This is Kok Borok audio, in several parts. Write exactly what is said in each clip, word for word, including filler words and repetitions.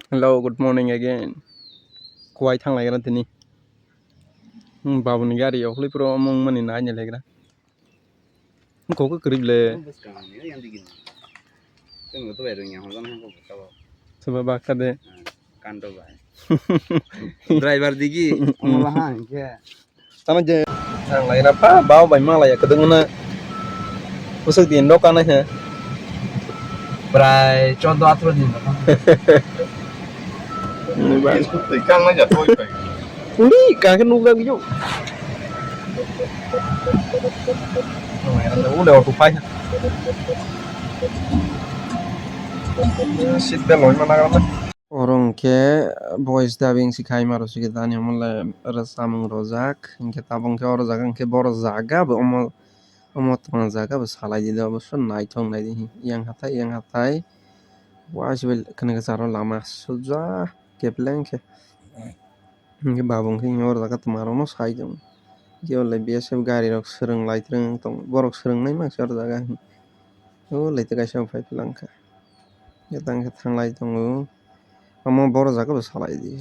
Hello, good morning again. Kuwai thang lai gra tini. Hmm, babuni gari okhlwi puro mung mani nai ni lai gra. Kok kwrwi le. Soba bakha de. Driver digi, omo bahan khe. Tamo je thang lai na pa, bao bai ma lai ya, kwdwng na. Bwswk din rok kanai he. Prai chordo atro din rok. Ni ba. Twi kang na ja toi pai. Ni ka khe nuk jak yo. Ule auto pai. Seat belt loi ma nagra na. Oro hwnkhe boys dubbing se khai maro se khe tani omo le samung rojak, hwnkhe tabuk hwnkhe oro jaga hwnkhe boro jaga bo omo, omo tongma jaga bo salai di do, oboso naithok nai di, yang hathai yang hathai, wah, se bai khwna kwcharo lama suja kepleng khe, hwnkhe babo hwnkhe oro jaga tongma rokno sai tongo, tei oro le B S F gari rok swrwng lai twrwng tong, borok swrwng nai mangsi oro jaga, o lai tei kaisa bo phai phlangkha. Tang khe thanglai tongo. Omo boro jaga bo salai di.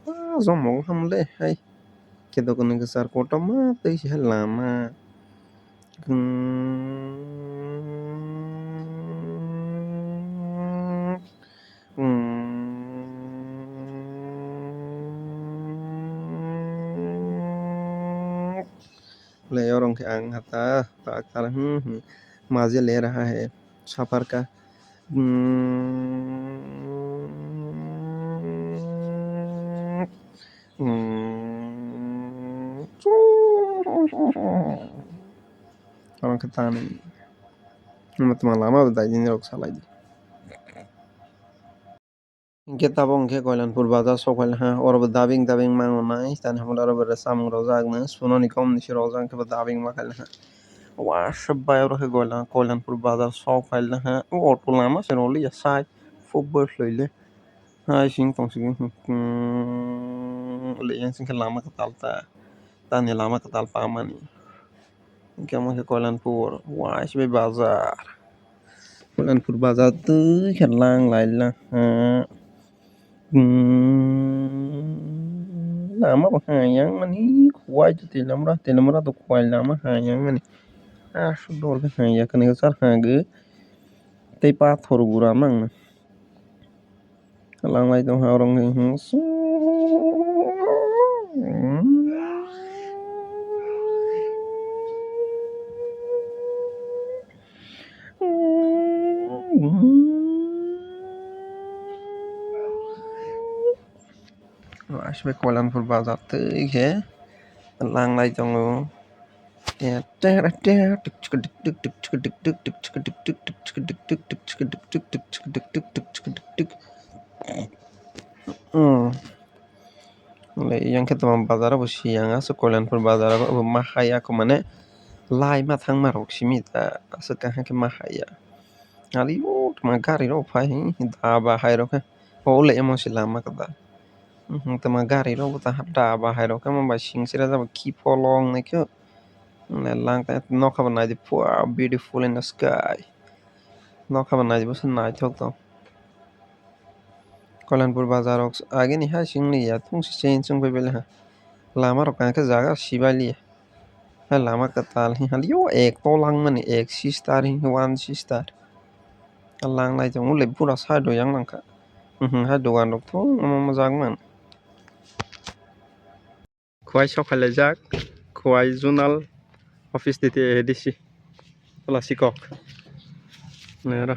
Ah, jommo wngkha mole hai. Khe dokanni kwchar kotorma tei se hai lama. Le oro hwnkhe ang hata tak tar, hmm, hmm. Maje le raha hai sapar ka. Hmm. Hmm. Oro hwnkhe tani. Omo tongma lama bo dai nini rok salai di. Hwnkhe tabuk hwnkhe Koilanpur bazar sok phailaiha, oro bo dabing dabing mango nai, tani hamya oro bo samung rojak nai, sunani kom ni se rojak, hwnkhe bo dabing ma khailaiha. Washa bai oro khe Koilan-, Koilanpur bazar sok phailaiha, o auto lama se roliya sai, football khwlaile. Hai sing tong sing, hmm, le yang sing khe lama kwtal ta, tani lama kwtal pamani. Hwnkhe omo khe Koilanpur, wah, se bai bazar. Koilanpur bazar twi khe lang lai lang, ha. Hmm, lama bo ha yang mani, Khowai to Telamra, Telamra to Khowai lama ha yang mani. Aswk dol khe ha ya, kwni kwchar ha gw. Tei pathor gura mang na. Langlai tongkha oro wngkhe, hmm. Aswk Koilanpur bazar twi khe langlai tongo. Hmm. Yang khe tongma bazar bo siyang aswk Koilanpur bazar bo ma haya kho mane lai ma thangma rok simi ta aswk kaham khe ma haya. Ali o tongma gari rok phai da bahai rok khe o le emo se lama kwtal. Tongma gari rok bo ta da bahai rok khe ma bai sing sira jabo khi pholong nai khe. Lang ta nokha bo nai di pura beautiful in the sky. Nokha bo nai di bwswk naithok tong. Koilanpur bazar rok agini hai sing li ya, tungsi change wng pai bele ha. Lama rok kha khe jaga sibai li ya. Hai lama kwtal hi hali o ek to lang mani, ek sister hi one sister. Lang nai tongo le pura side o yang lang kha. Mhm, hai dogan rok thung omo mojak man. Khowai sok phailaijak, Khowai zonal office ni tei A D C. Tola sikok. Nero.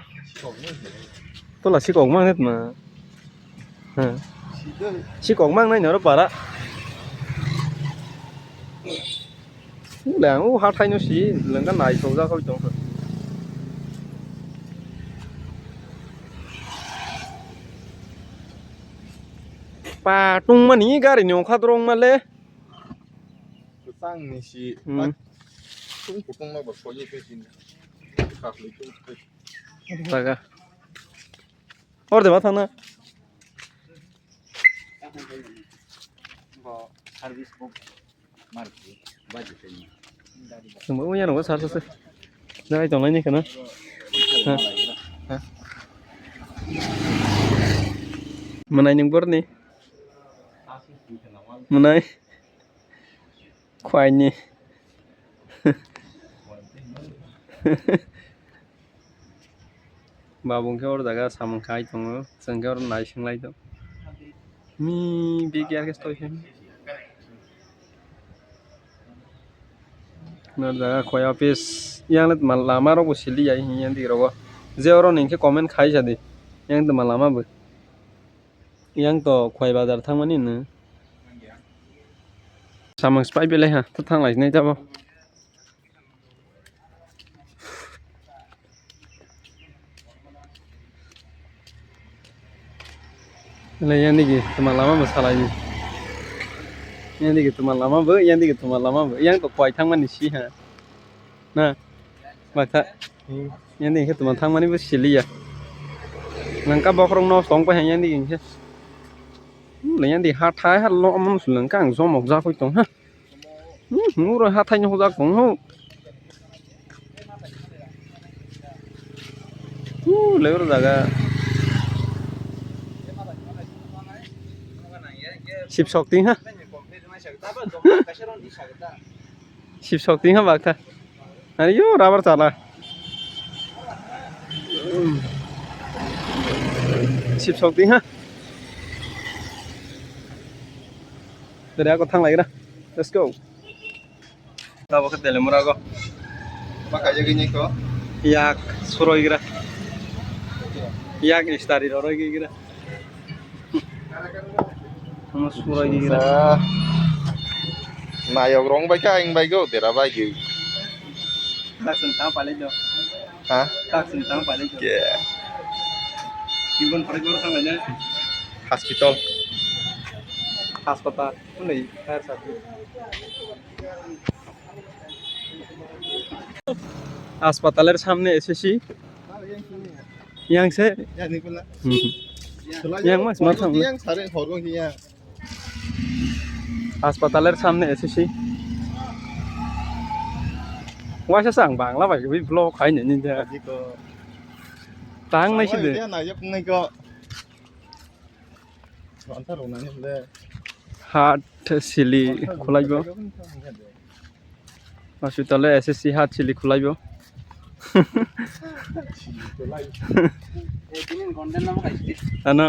Tola sikok mang het ma. Ha. Sikok mang nai nero para. Lang o hathai no si, lengka nai sok jak oi tong. Pa tungmani gari ni ongkha dorong male. Kwchang ni si. Hmm. Tung kutung no bo soi khe sin. Khakhlai tung khe. Taga. Or de ba thangna. Bo service bo. Chwngbo wngya rokbo sar sar se. Jai tongnai ni kheno. Ha? Ha? Mwnai nwng borni? Mwnai? Khwaini. Babu hwnkhe oro jaga samung khai tongo, chwng khe oro nai swnglai tongo. Mi big ya khe stoi khe. Oro jaga khoi office, yang le twma lama rok bo sili ya hinya di rogo. Je oro ni hwnkhe comment khai sa di, yang twma lama bo. Yang to khoi bazar thangmani no. Samung spai belai ha, to thanglai nai tabo. Le yang digi twma lama bo salai ni. Yang digi twma lama bo, yang digi twma lama bo. Yang to khoi thangmani si ha. Na, bakha. Yang digi khe twma thangmani bo sili ya. Nangka bokhorok no tong pa yang digi khe. Hmm, le yang digi ha thai ha lo amon suleng kang jomok ja khoi tong ha. Hmm, oro hathai ni hojak tong ho. Uh, le oro jaga. Sip sok ting ha. Sip sok ting ha bakha. Ani yo rubber chala. Hmm. Sip sok ting ha. Dari aku thang lagi dah. Let's go. Tabok khe Telemura go. Ma khaijak ini ko? Yak suroi gira. Yak istari roroi gira. Omo suroi gira. Sa-, nayok rong bai kha, ang bai go, dera bai go. Tak sung tang palai do. Ha? Tak sung tang palai do. Ke. Ibon parai bor thang lai na. Hospital. Hospital. Unai, fire service. হাসপাতালের সামনে এসেছি। Yang se? Yang mas ma thang. Yang sare horong yang. হাসপাতালের সামনে এসেছি। Waisa sang Bangla bai bi vlog khai ni ni da. Tang nai si de. Yang nai yok nai ko. Hat sili khulaibo. Hospital S S C hat sili khulaibo. Ano.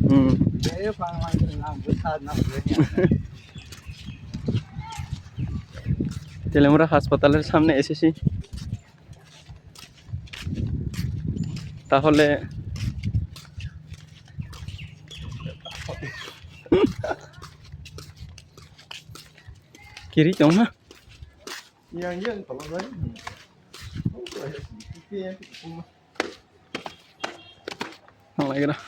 Hmm. Telemura হাসপাতালের সামনে এসেছি। তাহলে kiri tong ha. Yang yang kalau lain. Yang kita cuma. Ang lagi dah.